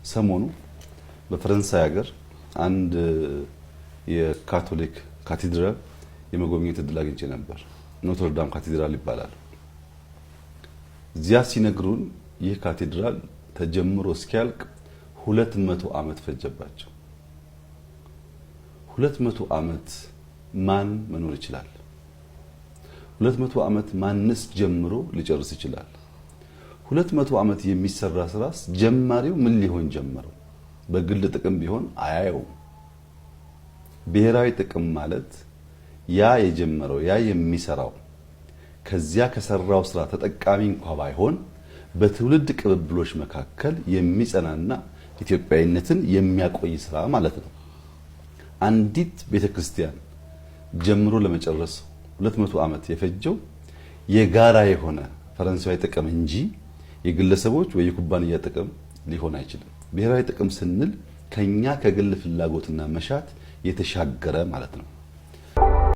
ሰሞኑ በፈረንሳይ ሀገር አንድ የካቶሊክ ካቴድራል የመጎብኘት እድል አግኝቼ ነበር። ኖትርዳም ካቴድራል ይባላል። እዚያ ሲነግሩን ይህ ካቴድራል ተጀምሮ እስኪያልቅ 200 ዓመት ፈጀባቸው። 200 ዓመት ማን መኖር ይችላል? 200 ዓመት ማንስ ጀምሮ ሊጨርስ ይችላል? 200 ዓመት የሚሰራ ስራስ ጀማሪው ምን ሊሆን ጀመረው? በግል ጥቅም ቢሆን አያየውም። ብሔራዊ ጥቅም ማለት ያ የጀመረው ያ የሚሰራው ከዚያ ከሰራው ስራ ተጠቃሚ እንኳ ባይሆን በትውልድ ቅብብሎች መካከል የሚጸናና ኢትዮጵያዊነትን የሚያቆይ ስራ ማለት ነው። አንዲት ቤተክርስቲያን ጀምሮ ለመጨረስ 200 ዓመት የፈጀው የጋራ የሆነ ፈረንሳዊ ጥቅም እንጂ የግለሰቦች ወይ የኩባንያ ጥቅም ሊሆን አይችልም። ብሔራዊ ጥቅም ስንል ከኛ ከግል ፍላጎትና መሻት የተሻገረ ማለት ነው።